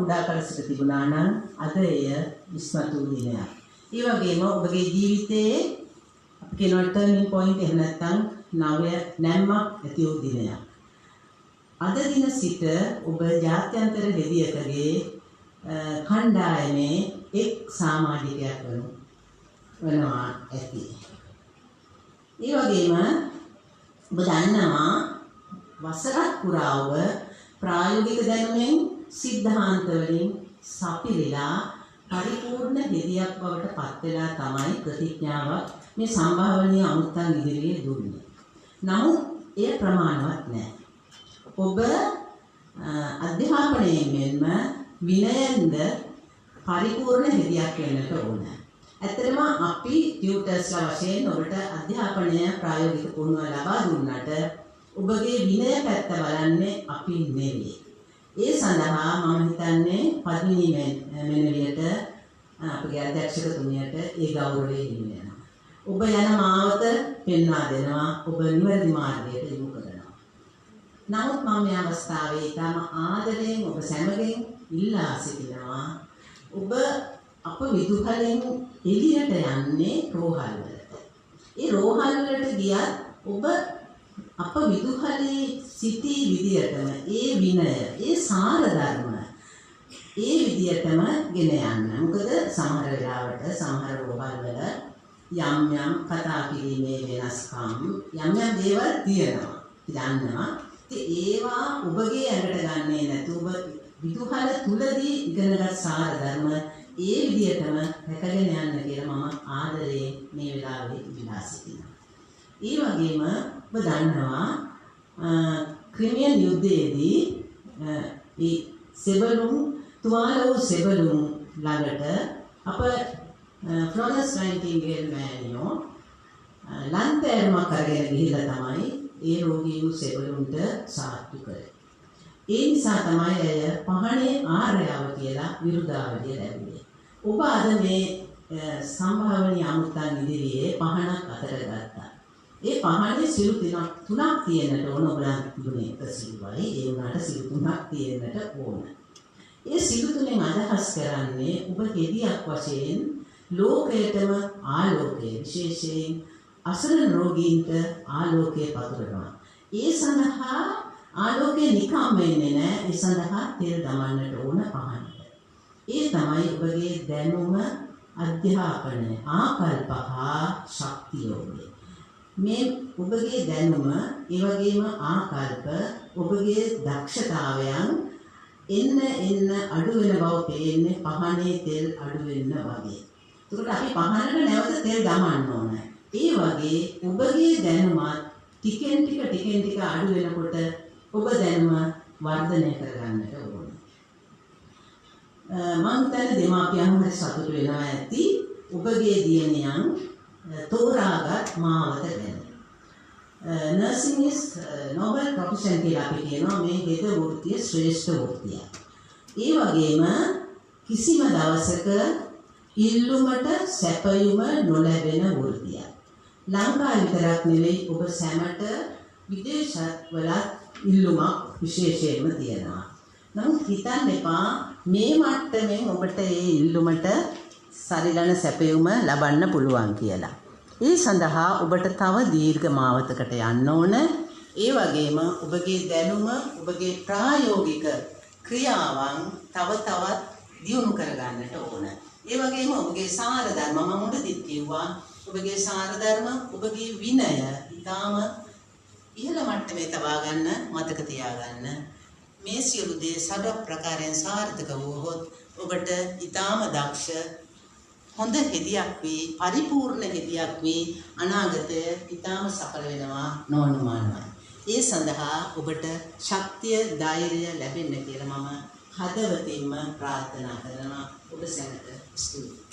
කුඩා කල සිට තිබුණා නම් අද එය ඉස්මතු වූ දිනයක්. ඒ වගේම ඔබගේ ජීවිතයේ අපි කියනවා ටර්නින් පොයින්ට්, එහෙම නැත්නම් නවය නැම්මක් ඇති වූ දිනයක්. අද දින සිට ඔබ ජාත්‍යන්තර හෙදියකගේ කණ්ඩායමේ එක් සමාජිකයෙක් වෙනවා ඇති. ඒ වගේම ඔබ දන්නවා වසරක් පුරා ඔබ ප්‍රායෝගික දැනුමෙන් සිද්ධාන්ත වලින් සපිරලා පරිපූර්ණ හෙදියක් බවට පත් වෙලා තමයි ප්‍රතිඥාවක් මේ සම්භාවනීය අමුත්තන් ඉදිරියේ දුන්නේ. නමුත් එය ප්‍රමාණවත් නෑ. ඔබ අධ්‍යාපනයෙන් මෙන්ම විනයෙන්ද පරිපූර්ණ හෙදියක් වෙන්නට ඕන. ඇත්තටම අපි ටියුටර්ස්ලා වශයෙන් ඔබට අධ්‍යාපනය ප්‍රායෝගික පුහුණුව ලබා දුන්නට ඔබගේ විනය පැත්ත බලන්නේ අපි නෙවෙයි. ඒ සඳහා මම හිතන්නේ පද්මිනී මෙනවියට අපගේ අධ්‍යක්ෂකතුමියට ඒ ගෞරවය හිමි වෙනවා. ඔබ යන මාවත පෙන්වා දෙනවා, ඔබ නිවැරදි මාර්ගයට යොමු කරනවා. නමුත් මම මේ අවස්ථාවේ ඉතාම ආදරයෙන් ඔබ සැමගෙන් ඉල්ලා සිටිනවා, ඔබ අප විදුහලෙන් එළියට යන්නේ රෝහල් වලට. ඒ රෝහල් වලට ගියත් ඔබ අප විදුහලේ සිටි විදියටම ඒ විනය, ඒ සාර ධර්ම ඒ විදියටම ගෙන යන්න. මොකද සමහර වෙලාවට සමහර රෝහල් වල යම් යම් කතා කිරීමේ වෙනස්කම් යම් යම් දේවල් තියෙනවා. දන්නවා. ඉතින් ඒවා ඔබගේ ඇඟට ගන්නේ නැතුව ඔබ විදුහල තුලදී ඉගෙනගත් සාර ධර්ම ඒ විදියටම රැකගෙන යන්න කියලා මම ආදරයෙන් මේ වෙලාවේ ඉල්ලා සිටිනවා. ඒ වගේම ඔබ දන්නවා ක්‍රිමියන් යුද්ධයේදී ඒ සෙබළුන් තුවාල වූ සෙබළුන් ළඟට අප ෆ්ලොරන්ස් නයිටින්ගේල් මෑණියෝ ලන්තෑරුමක් අරගෙන ගිහිල්ලා තමයි ඒ රෝගී වූ සෙබළුන්ට සාත්තු කරේ. ඒ නිසා තමයි ඇය පහනේ ආර්යාව කියලා විරුදාවලිය ලැබුවේ. ඔබ අද මේ සම්භාවනීය අමුත්තන් ඉදිරියේ පහනක් අතර ගත්තා. ඒ පහනේ සිළු තුනක් තියෙන්නට ඕන. ඔබලන් තිබුණේ එක සිළුවයි. ඒ වුණාට සිළු තුනක් තියෙන්නට ඕන. ඒ සිළු තුනෙන් අදහස් කරන්නේ ඔබ හෙදියක් වශයෙන් ලෝකයටම ආලෝකය, විශේෂයෙන් අසරණ රෝගීන්ට ආලෝකය පතුරනවා. ඒ සඳහා ආලෝකය නිකම්ම එන්නේ නෑ. ඒ සඳහා තෙල් දමන්නට ඕන පහනට. ඒ තමයි ඔබගේ දැනුම, අධ්‍යාපනය, ආකල්ප හා ශක්තියෝගය. මේ ඔබගේ දැනුම, ඒ වගේම ආකල්ප, ඔබගේ දක්ෂතාවයන් එන්න එන්න අඩු වෙන බව පේන්නේ පහනේ තෙල් අඩු වෙන්න වගේ. එතකොට අපි පහනට නැවත තෙල් දමන්න ඕන. ඒ වගේ ඔබගේ දැනුමත් ටිකෙන් ටික ටිකෙන් ටික අඩු වෙනකොට ඔබ දැනුම වර්ධනය කරගන්නට ඕන. මං හිතන්නේ දෙමාපියන් හරි සතුටු වෙනවා ඇති ඔබගේ දියණියන් තෝරාගත් මාවත ගැන. නර්සිං is noble profession කියලා අපි කියනවා. මේ හෙද වෘත්තිය ශ්‍රේෂ්ඨ වෘත්තියක්. ඒ වගේම කිසිම දවසක ඉල්ලුමට සැපයුම නොලැබෙන වෘත්තියක්. ලංකාව විතරක් නෙවෙයි, ඔබ සැමට විදේශවලත් ඉල්ලුමක් විශේෂයෙන්ම තියෙනවා. නමුත් හිතන්න එපා මේ මට්ටමින් ඔබට ඒ ඉල්ලුමට සරිලන සැපයුම ලබන්න පුළුවන් කියලා. ඒ සඳහා ඔබට තව දීර්ඝ මාවතකට යන්න ඕන. ඒ වගේම ඔබගේ දැනුම, ඔබගේ ප්‍රායෝගික ක්‍රියාවන් තව තවත් දියුණු කරගන්නට ඕන. ඒ වගේම ඔබගේ සාර ධර්ම, මම මුලදීත් කිව්වා, ඔබගේ සාර ධර්ම, ඔබගේ විනය ඉතාම ඉහළ මට්ටමේ තබා ගන්න මතක තියාගන්න. මේ සියලු දේ සර්ව ප්‍රකාරයෙන් සාර්ථක වුවහොත් ඔබට ඉතාම දක්ෂ හොඳ හෙදියක් වී, පරිපූර්ණ හෙදියක් වී අනාගතය ඉතාම සඵල වෙනවා නොඅනුමානවයි. ඒ සඳහා ඔබට ශක්තිය, ධෛර්යය ලැබෙන්න කියලා මම හදවතින්ම ප්‍රාර්ථනා කරනවා. ඔබ සැමට ස්තුතියි.